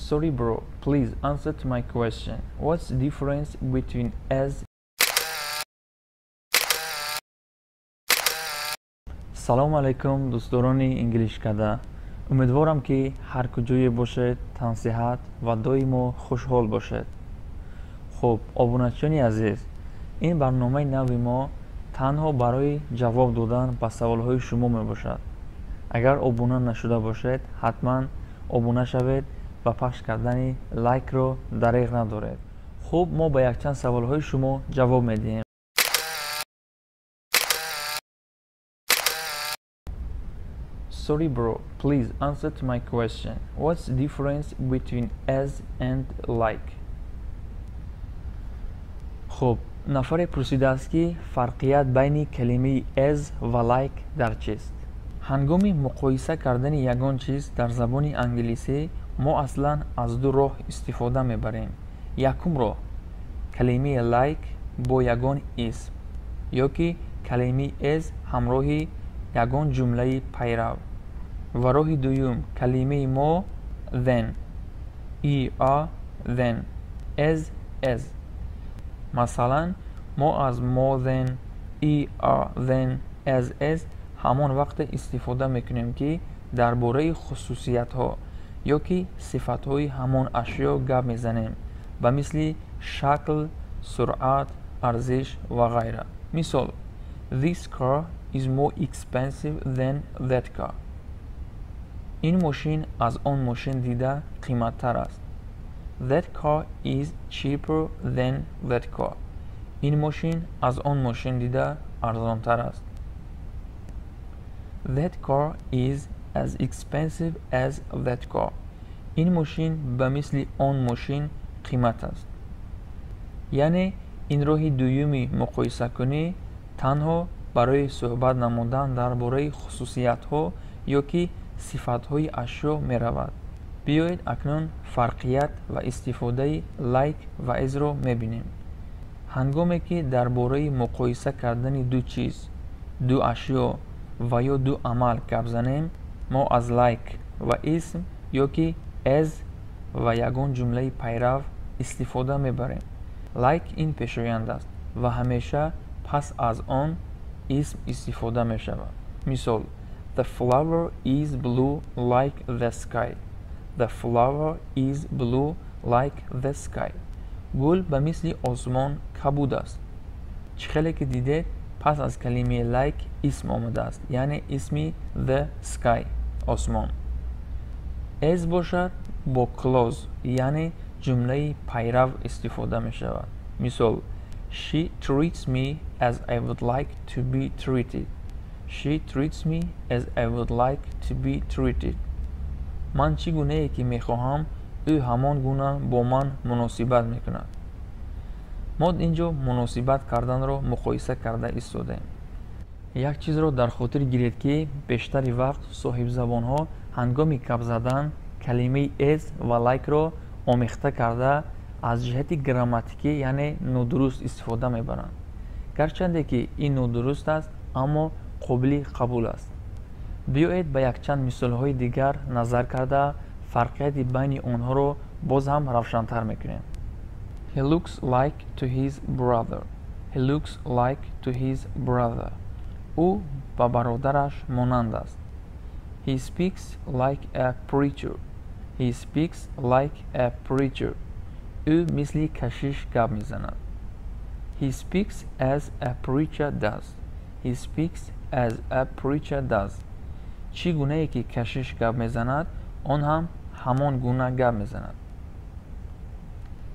Sorry bro, please answer to my question. What's the difference between as. Салом алейкум, дӯстдорони Инглишкада. Умедворам, ки ҳар куҷое бошед, тансиҳат ва доимо хушҳол бошед. Хуб, обуначиёни азиз, ин барномаи нави мо танҳо барои ҷавоб додан ба саволҳои шумо мебошад. Агар обуна нашуда бошед, ҳатман обуна шавед ва пахш кардани лайкро дареғ надоред. Хуб, мо ба якчанд саволҳои шумо ҷавоб медиҳем. Sorry bro, please answer to my question. What's the difference between as and like? Хуб, нафаре пурсидааст, ки фарқият байни калимаи as ва like дар чист. Ҳангоми муқоиса кардани ягон чиз дар забони англисӣ мо аслан аз ду роҳ истифода мебарем. Якум роҳ: калимаи like бо ягон исм ё ки калимаи as ҳамроҳи ягон ҷумлаи пайрав. Ва роҳи дуюм: калимаи more than, er than, as as. Масалан, мо аз more than, er than, as as ҳамон вақте истифода мекунем, ки дар бораи хусусиятҳо ё ки сифатҳои ҳамон ашё гап мезанем, ба мисли шакл, суръат, арзиш ва ғайра. Мисол: This car is more expensive than that car. Ин мошин аз он мошин дида қиматтар аст. That car is cheaper than that car. Ин мошин аз он мошин дида арзонтар аст. That car is as expensive as that car. Ин мошин ба мисли он мошин қимат аст. Яъне ин роҳи дуюми муқоисакунӣ танҳо барои суҳбат намудан дар бораи хусусиятҳо ё ки сифатҳои ашё меравад. Биёед, акнун фарқият ва истифодаи like ва as-ро мебинем. Ҳангоме ки дар бораи муқоиса кардани ду чиз, ду ашё ва ё ду амал гап занем, мо аз like ва исм ё ки as ва ягон ҷумлаи пайрав истифода мебарем. Like ин пешоянд аст ва ҳамеша пас аз он исм истифода мешавад. Мисол: The flower is blue like the sky. The flower is blue like the sky. Гул ба мисли осмон кабуд аст. Чӣ хеле ки дидед, пас аз калимаи like исм омадааст, яъне исми the sky, осмон. As бошад, бо clause, яъне ҷумлаи пайрав истифода мешавад. Мисол: She treats me as I would like to be treated. She treats me as I would like to be treated. Ман чӣ гунае ки мехоҳам, ӯ ҳамон гуна бо ман муносибат мекунад. Мо ин ҷо муносибат карданро муқоиса карда истодаем. Як чизро дар хотир гиред, ки бештари вақт соҳибзабонҳо ҳангоми гап задан калимаи as ва like-ро омехта карда, аз ҷиҳати грамматикӣ, яъне нодуруст истифода мебаранд. Гарчанде ки ин нодуруст аст, аммо қобили қабул аст. Биёед, ба якчанд мисолҳои дигар назар карда, фарқияти байни онҳоро боз ҳам равшантар мекунем. He looks like to his brother. He looks like to his brother. Ӯ ба бародараш монанд аст. He speaks like a preacher. He speaks like a preacher. Ӯ мисли кашиш гап мезанад. He speaks as a preacher does. He speaks as a preacher does. Чӣ гунае ки кашиш гап мезанад, он ҳам ҳамон гуна гап мезанад.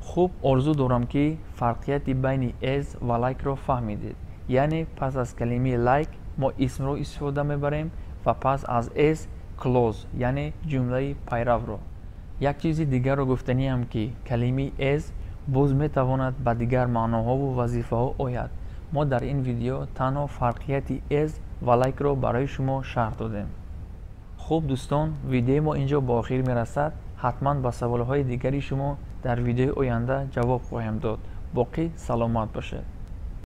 Хуб, орзу дорам, ки фарқияти байни as ва like-ро фаҳмидед. Яъне пас аз калимаи like мо исмро истифода мебарем ва пас аз as clause, яъне ҷумлаи пайравро. Як чизи дигарро гуфтаниам, ки калимаи as боз метавонад ба дигар маъноҳову вазифаҳо ояд. Мо дар ин видео танҳо фарқияти as ва like-ро барои шумо шарҳ додем. Хуб, дӯстон, видеои мо ин ҷо ба охир мерасад. Ҳатман ба саволҳои дигари шумо дар видеои оянда ҷавоб хоҳем дод. Боқӣ саломат бошед.